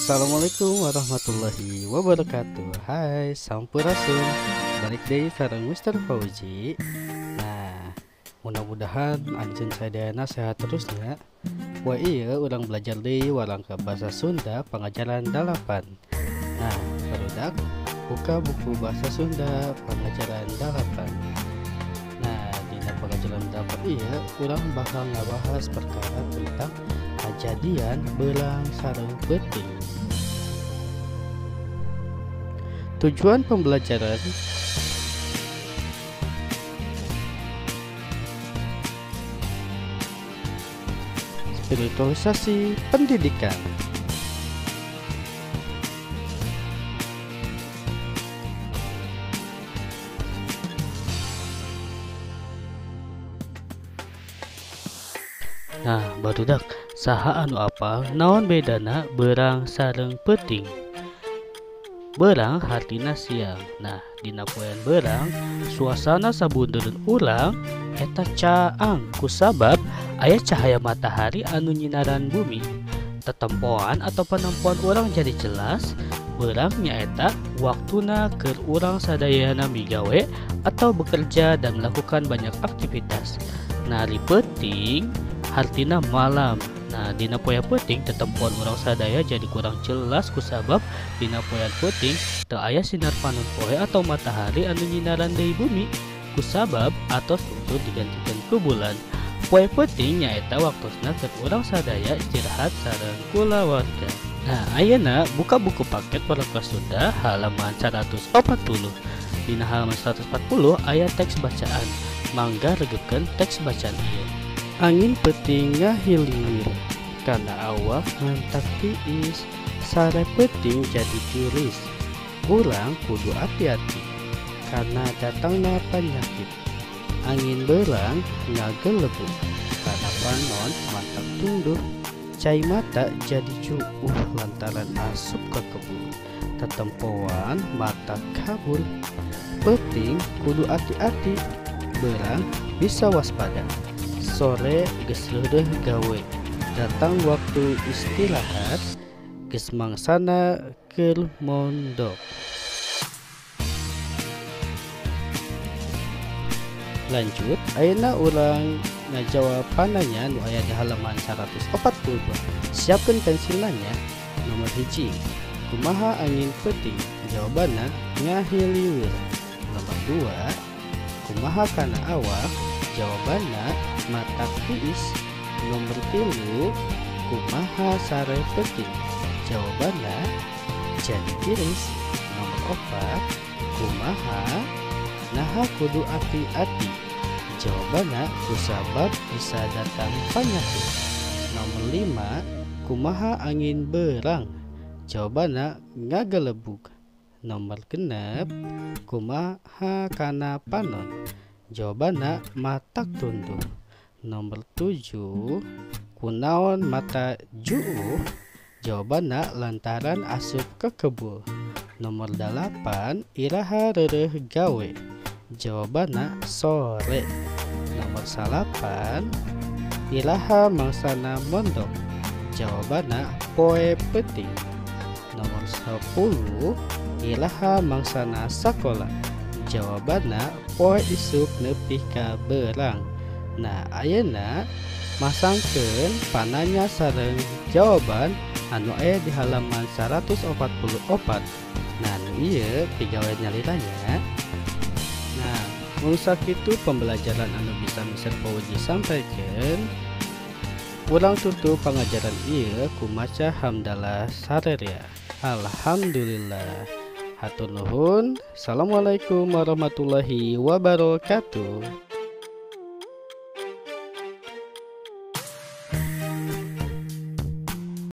Assalamualaikum warahmatullahi wabarakatuh. Hai, sampurasun. Balik deui sareng Mr. Fauzi. Nah, mudah-mudahan anjeun sadayana sehat terus nya. Wah iya, urang belajar deui warangka bahasa Sunda pengajaran 8. Nah, barudak buka buku bahasa Sunda pengajaran 8. Nah, dina pengajaran 8 ieu urang bakal ngabahas perkara tentang kajadian beurang sareng peuting. Tujuan pembelajaran spiritualisasi pendidikan. Nah, barudak saha anu apal naon bedana beurang sareng peuting? Beurang hartina siang. Nah, dina poean beurang suasana sabundeurun urang eta caang kusabab aya cahaya matahari anu nyinaran bumi. Tetempoan atau penempoan urang jadi jelas. Beurang nyaeta waktuna keur urang sadayana migawe atau bekerja dan melakukan banyak aktivitas. Nah, ari peuting hartina malam. Nah, dina poean peuting tetempoan urang sadaya jadi kurang jelas kusabab dina poean peuting teu aya sinar panon poe atau matahari anu nyinaran deui bumi kusabab atos tungtu digantikan ku bulan. Poe peuting nyaeta waktosna keur urang sadaya istirahat sareng kulawarga. Nah, ayeuna buka buku paket Warangka Sunda halaman 140. Dina halaman 140 aya teks bacaan. Mangga regepkeun teks bacaan ieu. Angin peuting ngahiliwir kana awak ngantak tiis, sare peuting jadi tiris. Urang kudu hati-hati karena datangna penyakit. Angin beurang ngagelebug kana panon mantak tunduh, cai mata jadi cuuh lantaran asup ka kebun. Tetempoan mata kabur. Peuting kudu hati-hati, beurang bisa waspada. Sore geus leudeuh gawe, datang waktu istirahat, geus mangsana keur mondok. Lanjut, ayeuna urang ngajawab pananya nu aya di halaman 142. Siapkeun pensilna nya. Nomor 1, kumaha angin peuting? Jawabanna ngahiliwir. Nomor 2, kumaha kana awak? Jawabanna matak tiis. Nomor 3, kumaha sare peuting? Jawabanna jadi tiris. Nomor 4, kumaha naha kudu hati-hati? Jawabanna kusabab bisa datang penyakit. Nomor 5, kumaha angin beurang? Jawabanna ngagelebug. Nomor 6, kumaha kana panon? Jawabanna matak tunduh. Nomor 7, kunaon mata juuh? Jawabanna lantaran asup ke kebul. Nomor 8, iraha reureuh gawe? Jawabanna sore. Nomor 9, iraha mangsana mondok? Jawabanna poe peuting. Nomor 10, iraha mangsana sakola? Jawabanna poe isuk nepi ka beurang. Nah, ayeuna masangkeun pananya sareng jawaban anu aya di halaman 144. Nah, nu ieu pigawe nyalira nya. Nah, mung sakitu pembelajaran anu bisa Mr. Fauzi sampaikan. Urang tutup pangajaran ieu ku maca hamdalah sarerea. Alhamdulillah. Hatur nuhun. Assalamualaikum warahmatullahi wabarakatuh.